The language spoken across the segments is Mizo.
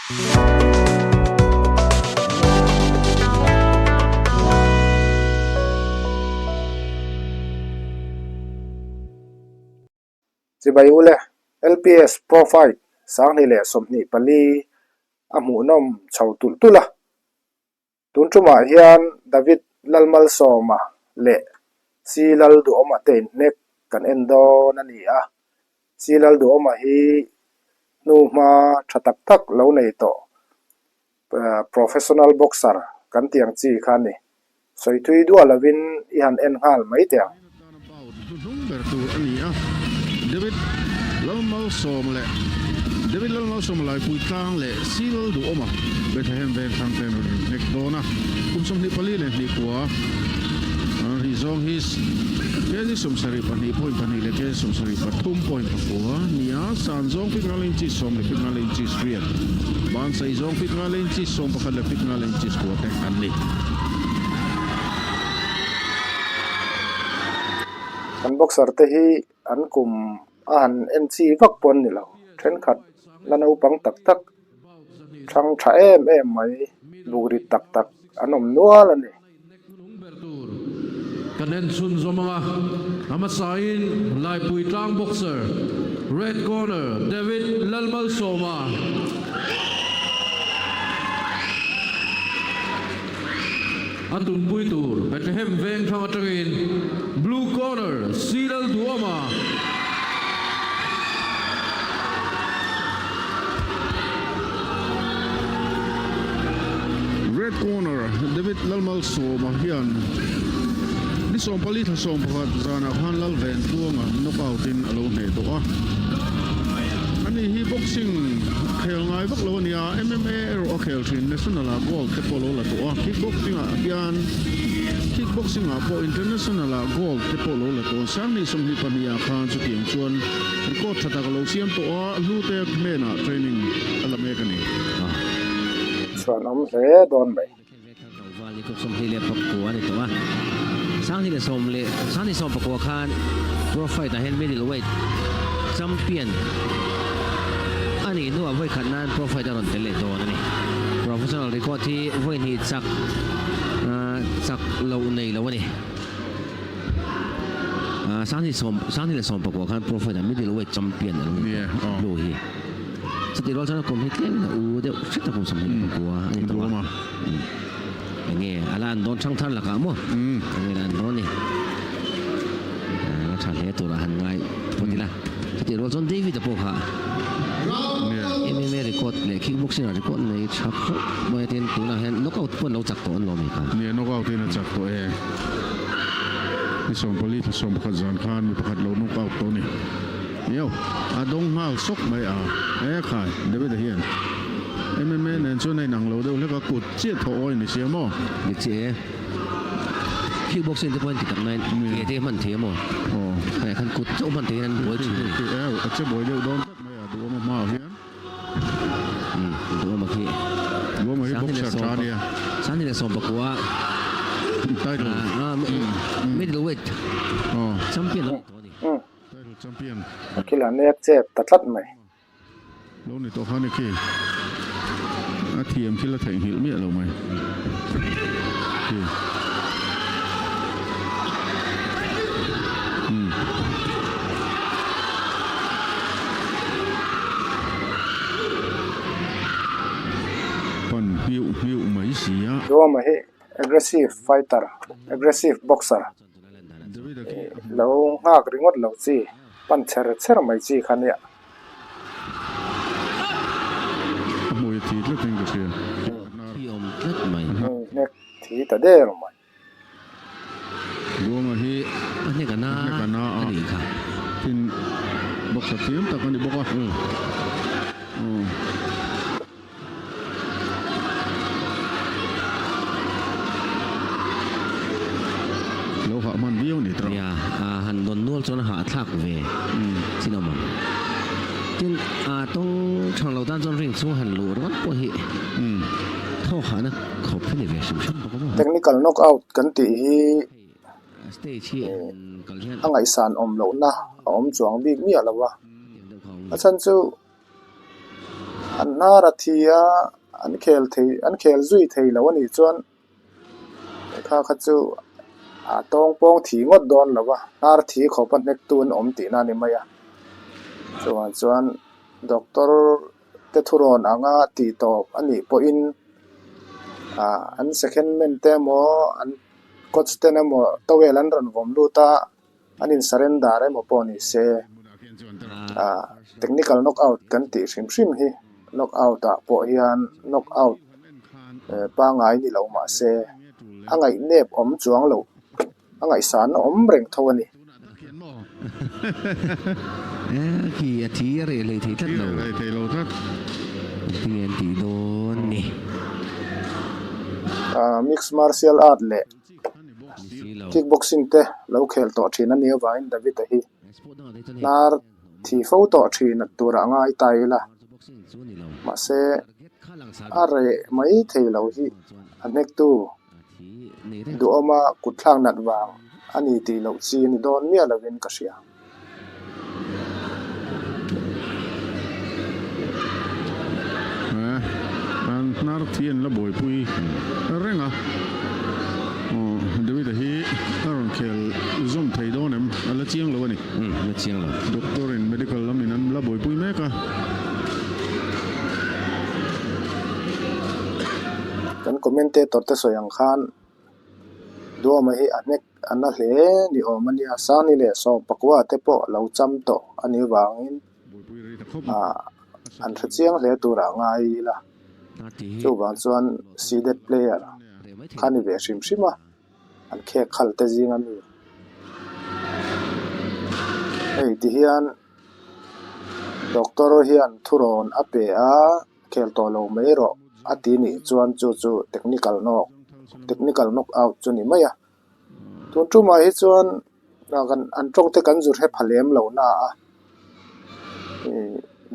Chibai ule, LPS Pro Fight 2024 a hmuhnawm chho tulh tulh a. Tun tumah hian David Lalmalsawma leh Si Lalduhawma te inhnek kan en dawn a ni a. Si Lalduhawma hi hnuhma tha tak tak lo nei tawh professional boxer kan tih ang chi kha a ni. Sawi thui duah lovin i han en nghal mai teh ang. Hnuhnung ber tur a ni a, David Lalmalsawma leh David Lalmalsawma Laipui tlang leh Si Lalduhawma Bethlehem veng thlang ten rawn inhnek dawn a, kum 22 kua an rih zawng hi kg 72 leh kg 73.9 ni a, san zawng feet nga leh inches sawm leh feet nga leh inches riat, ban sei zawng feet nga leh inches 11 leh feet nga leh inches kua te an ni. Kan boxer te hi an kum a han en chi vak pawh an ni lo. Thenkhat la naupang tak tak, thang tha em em mai, bukrit tak tak an awm nual a ni. Kan en chhun zawm ang a, a hmasain Laipui tlang boxer, Red Corner, David Lalmalsawma. A tumpui tur Bethlehem veng thlang atangin Blue Corner Si Lalduhawma. Red Corner David Lalmalsawma hian ni 14 thla 11 zanah khan Lalventluanga knockout in a lo hneh tawh a. Ani hi boxing khel ngai vak lo a nia, MMA erawh a khel thin, national ah gold te pawh a lo la tawh a, kickboxing ah hian kickboxing ah pawh international ah gold te pawh a lo la tawh a, 2022 ah khan chutiang chuan record tha tak a lo siam tawh a, Hlute hnenah training a la mek a ni. Chhuan awm hle dawn mai. Khan Pro Fight ah hian middleweight champion a nih hnuah vawi khat nan Pro Fight a rawn tel leh dawn a ni. Professional record hi vawi hnih chak chak loh nei lo a ni. Khan Pro Fight ah middleweight champion a lo ni tawh Blue hi. Chutih rual chuan a kum hi tlemin a u deuh hret a kum 24 a ni tawh a. Enge a la an dawn thang thar lakah maw? Enge la an dawn ni? La tha hle turah han ngai phawt ila. Chutih rual chuan David-a pawh kha MMA record leh kickboxing ah record nei tha khawp mai a tin tunah hian knockout pawh an lo chak tawh an lawm hei kha. Nia knockout in a chak tawh e. Ni 14 thla 11 zan khan mi pakhat lo knockout tawh a ni. Nio, a dawng nghal sawk mai a, e khai, David-a hian MMA nen chuan a inang lo deuh hlek a, kut chiah thaw awi ni sia maw? Ni chiah e, kickboxing te pawh an ti tak nain ke te hman thei a maw? Aw. Khai khan kut chauh hman thei hian an buai thin a ni. E, a che buai deuh dawn tlat mai a, duhawma hmaah hian. Umm, duhawma khi. Duhawma hi boxer tha a nia. 2019 Title. Middleweight champion lo ni tawh a ni. Title champion. A thil a nek chep ta tlat mai. Lo ni tawh kha ni khi. A thiam thil a theihnghilh miah lo mai. Khi. Umm. Pan hmiuh hmiuh mai si a. Duama hi aggressive fighter, aggressive boxer. Lo nghak ringawt lo chi, pan chher chher mai chi kha nia. A hmui thi tlat in ka hria. Thi awm tlat mai. Hnek thi ta der mai. Buanga hi a hnek a na a nih kha. Tin boxer thiam tak a ni bawk a. Lo hah hman viau ni tawh. Nia, han dawn nual chuan a hahthlak ve chin awm ang. Tin, tawng thang lo tan chuan ring chhung han luh ringawt pawh hi thawk hahna khawp hi ni ve hrim hrim bawk a maw. Technical knockout kan tih hi a ngaihsan awm lohna a awm chuang bik miah lo a, a chhan chu. An hnar a thi a, an khel thei an khel zui thei lo a nih chuan kha kha chu a tawng pawng thi ngawt dawn lo a, hnar thi khawp a hnektu an awm tihna a ni mai a. Chuvang chuan doctor te thurawn anga tih tawp a nih pawhin ah an second man te emaw an coach ten emaw towel an rawn vawm lut a. An in surrender emaw pawh ni se ah technical knock out kan tih hrim hrim hi knock out ah pawh hian knock out pangai ni lo mah se a ngaihnep awm chuang loh a ngaihsan na awm reng tho a ni. Mixed martial art leh. Kickboxing te lo khel tawh thin a nih avangin David-a hi hnar thi fo tawh thin turah ngai ta ila. Mahse, a reh mai thei lo hi a hnektu duhawma kutthlak nat vang a ni tih loh chi a ni dawn miah lovin ka hria. An hnar thi an la buaipui reng a, aw David-a hi a rawn khel zawm thei dawn em? A la chiang lo a ni. Umm, la chiang lo. Doctor in medical lamin an la buaipui mek a. Kan commentator te sawi ang khan Duama hi a hnek A na hle ni awm a nia, Sani leh Sawmpakua te pawh lo cham tawh a nih vangin ah an hre chiang hle turah ngai ila. Chuvang chuan seeded player kha ni ve hrim hrim a, an khek khal te zing a mi. Hei ti hian doctor hian thurawn a pe a. Khel tawh lo mai rawh a ti nih chuan chu chu technical knock technical knock out chu ni mai a. Tun tumah hi chuan kan an tawng te kan zu hre pha lem lo na a.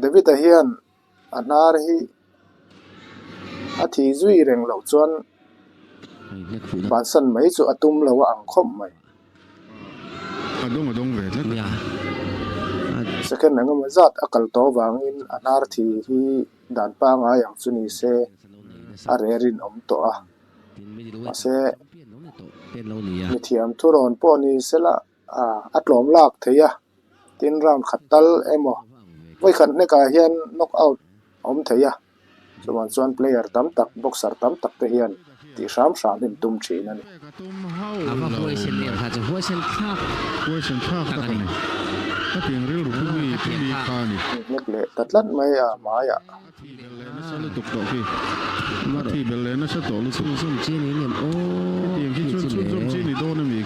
David-a hian a hnar hi a thi zui reng loh chuan bansan mai chu a tum lo a ang khawp mai. A dawng a dawng ve tlat a. Second eng emaw zat a kal tawh avangin a hnar thi hi dan pangai ang chu ni se a reh rinawm tawh a. Mahse, mithiam thurawn pawh ni sela a tlawm lak thei a, tin round khat tal emaw vawikhat hnekah hian knock out a awm thei a. Chuvang chuan player tam tak, boxer tam tak te hian tih hram hram hi an tum thin a ni. A va huaisen em kha chu huaisen thlak tak a ni. Hnek leh ta tlat mai a hmaiah. Chhunzawm chi a ni ngem aw khi chu le khi chu chhunzawm chi a ni dawn em ni.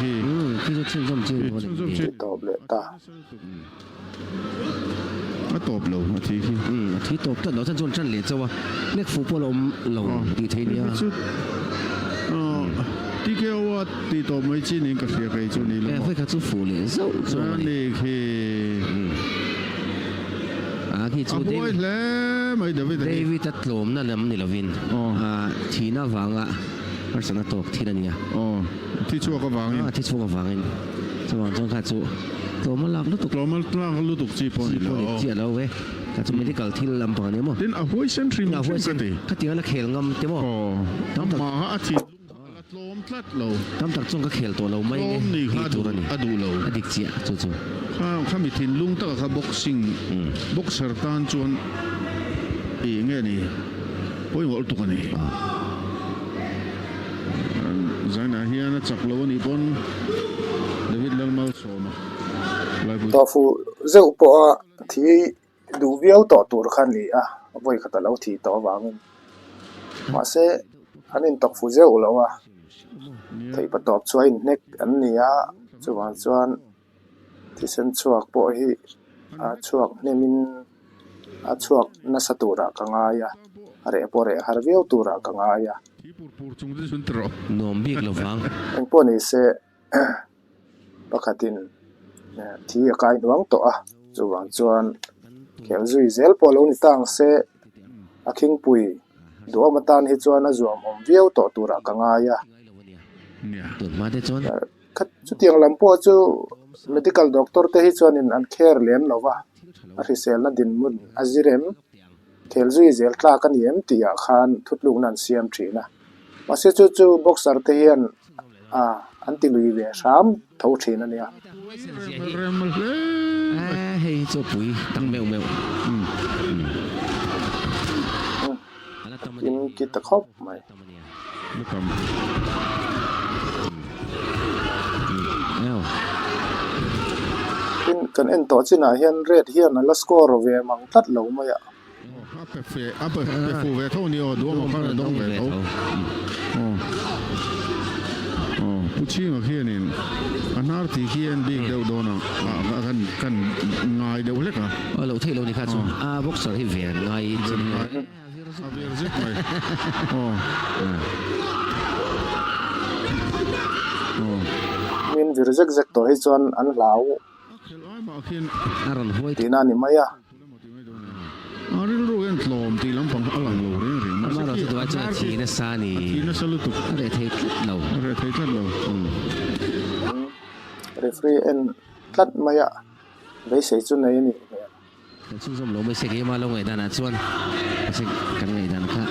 Ti tawp leh ta. A tawp lo a thi khi. Umm a thi tawp tlat lo chan chuan tan leh chauh a nek fuh pawh la awm lo tih theih nia. Chu TKO a tih tawp mai chi niin ka hria kei chu ni lo maw. Hei kha chu fuh leh zauh chuang a ni. A ni khi. A khi chu A huai hle mai David a hi. David a tlawmna lam ni lovin thihna avanga harsatna tawk thil a nia. Aw thi chhuak avangin. A thi chhuak avangin chuvang chuan kha chu. Tlawma lak lutuk. Tlawma lak lutuk chi pawh ni lo. Chi pawh ni chiah lo e. Ka chu medical thil lampang a ni maw? Tin a huaisen hrim hrim ka ti. Ka ti a la khel ngam te maw? Aw. Tam tak. Amah a thin lung kha a la tlawm tlat lo. Tam tak chuan ka khel tawh lo mai nge tih tur a ni. A duh lo. A dik chiah chu chu. Kha kha mi thinlung taka kha boxing boxer tan chuan ih nge ni pawimawh lutuk a ni. Zainah hian a chak lo a nih pawn David Lalmalsawma Laipui. Tofu zeuh pawha thi duh viau tawh tur kha a ni a, vawi khat a lo thi tawh avangin. Mahse, an intawkfu zeuh lo a, theihpa tawp chu a inhnek an ni a, chuvang chuan thisen chhuak pawh hi a chhuak hnemin a chhuak nasa turah ka ngai a, a reh pawh reh har viau turah ka ngai a. Nuam bik lo vang. Engpawh ni se pakhatin thi a kai hnuang tawh a, chuvang chuan khel zui zel pawh lo ni ta ang se, a khingpui duhawm atan hi chuan a zuam awm viau tawh turah ka ngai a. Chutiang lam pawh chu medical doctor te hi chuanin an care lem lo va, a hriselna dinhmun a zir em? Khel zui zel tlak a ni em tih ah khan thutlukna an siam thin a. Mahse chu chu boxer te hian a an ti lui ve hram tho thin a nia. Kim ki ta khawp mai. Tin, kan en tawh chinah hian red hian a la score ve mang tlat lo mai a. A pe fe a pe pe fu ve tho ni aw duama khan a dawng ve tho. Aw aw Pu Chhinga khianin a hnar tih khi en bik deuh dawn a a kan kan ngai deuh hlek a. Aw lo theih lo ni kha chu a boxer hi ve an ngai Ven ngai a vir zet mai aw aw. Min vir zek zek tawh hi chuan an hlau. A khelh ai mah khian a rawn huai tihna a ni mai a. A rilru hian tlawm tih lampang a lang lo reng reng. Mahse Amaherawhchu khi duai chuan a thi nasa a ni. A thi nasa lutuk. A reh thei tlat lo. A reh thei tlat lo. Referee en tlat mai a, beisei chu nei a nih hmel. Kan chhunzawm lo mai se keimah lo ngaihdanah chuan mahse kan ngaihdan kha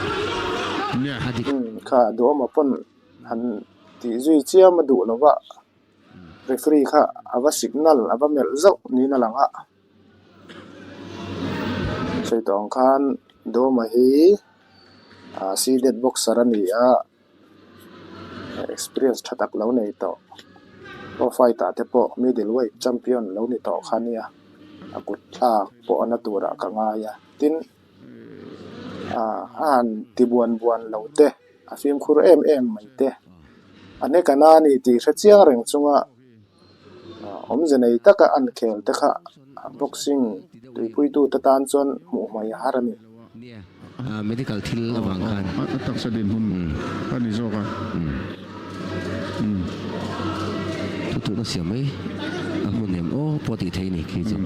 a dik. Kha duhawma pawn han tih zui chiam a duh lo va. Referee kha a va signal a va melh zauh niin a lang a, sawi tawh ang khan Doma hi ah seeded boxer a ni a, experience tha tak lo nei tawh pro fight ah te pawh middle weight champion lo ni tawh kha a nia, a kut thlak pawh a na turah ka ngai a, tin ah a han ti buan buan lo te a fimkhur em em mai te. A hnek a na a ni tih hre chiang reng chunga awmze nei taka an khel te kha boxing tuipuitute tan chuan hmuh hmai a har a ni. Nia, medical thil avang khan. A taksa dinhmun a ni zawk a. Thutuhna siam mai a hun em aw pawh tih theih a ni khi chu.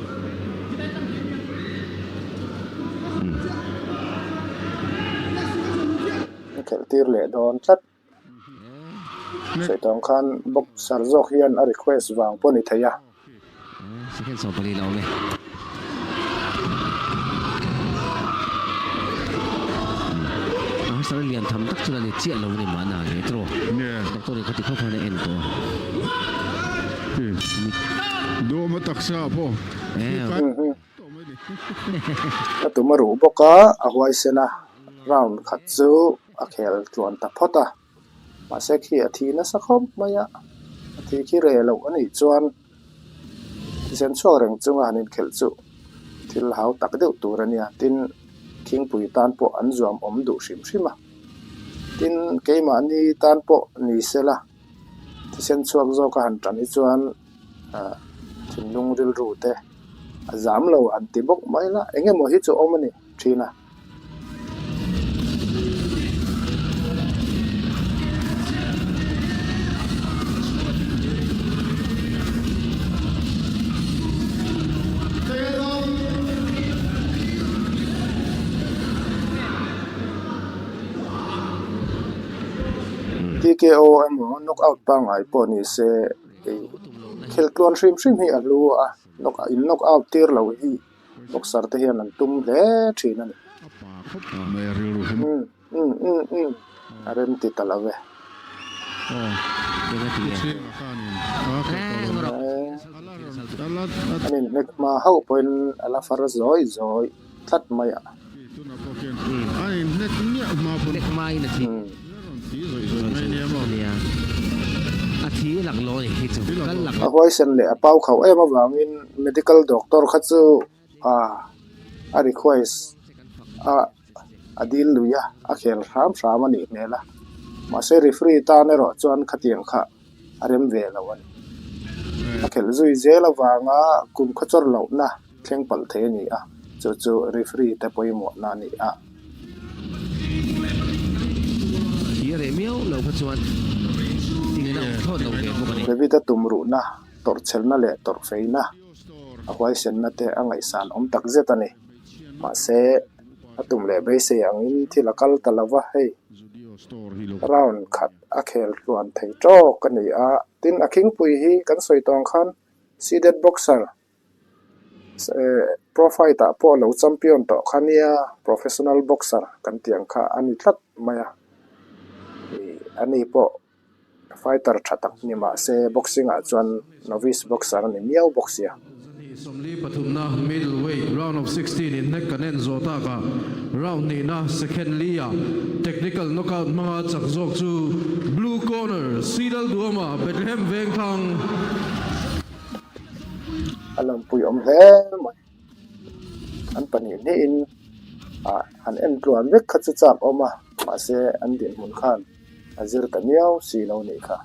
A khelh tir leh dawn tlat. Sawi tawng khan boxer zawk hian a request vang pawh a ni thei a. Second 14 a awm e. A harsatna lian tham tak chu la ni chiah lo a ni mahna a ni tiraw? Doctor in khati khawp khan a en tawh a. Dawma taksa pawh hi kai A tum a ruh bawk a, a huaisen a, round khat chu a khel tluan ta phawt a. Mahse khi a thi nasa khawp mai a, a thi khi reh loh a nih chuan thisen chhuak reng chunga han inkhelh chu thil hau tak deuh tur a nia. Tin, khingpui tan pawh an zuam awm duh hrim hrim a. Tin, keimahni tan pawh ni sela thisen chhuak zawka han tan hi chuan ah thinlung rilru te a zam lo an ti bawk mai la eng emaw hi chu awm a ni thin a. TKO emaw knockout pangngai pawh ni se Khel tluan hrim hrim hi a hlu a, knock in knock out tir lo hi boxer te hian an tum hle thin a ni. Umm umm umm umm a rem ti ta lo e. An inhnek hma hauh pawhin a la far zawi zawi tlat mai a. A huaisen leh a pau khauh em avangin medical doctor kha chu a request a a dil lui a, a khel hram hram a nih hmel a. Mahse referee tan erawh chuan khatiang kha a rem ve lo a ni. A khelh zui zel avanga kum khaw chawr lohna thleng palh thei a ni a, chu chu referee te pawimawhna a ni a. Thi a reh miau lo kha chuan tingin a awm thlawt lo ve bawk a ni. David-a tumruhna, tawrhchhelna leh tawrhfeina, a huaisenna te a ngaihsan awm tak zet a ni. Mahse, a tum leh beisei angin thil a kal ta lo va, hei round khat a khel tluan thei tawk a ni a. Tin, a khingpui hi kan sawi tawng khan seeded boxer. Pro fight ah pawh lo champion tawh kha nia professional boxer kan tih ang kha a ni tlat mai a ih ani pawh fighter tha tak ni mah se boxing ah chuan novice boxer a ni miau bawk sia. Sawmli pathumna middleweight round of 16 in hnek kan en zawh takah round hnihna second li ah technical knockout hmanga chak zawk chu blue corner Sidal Duama Bethlehem Vengthlang. A lampui awm hle mai. An pahnih hnihin ah han en tluan vek kha chu chak awm a mahse an dinhmun khan a zir ta miau si lo nih kha.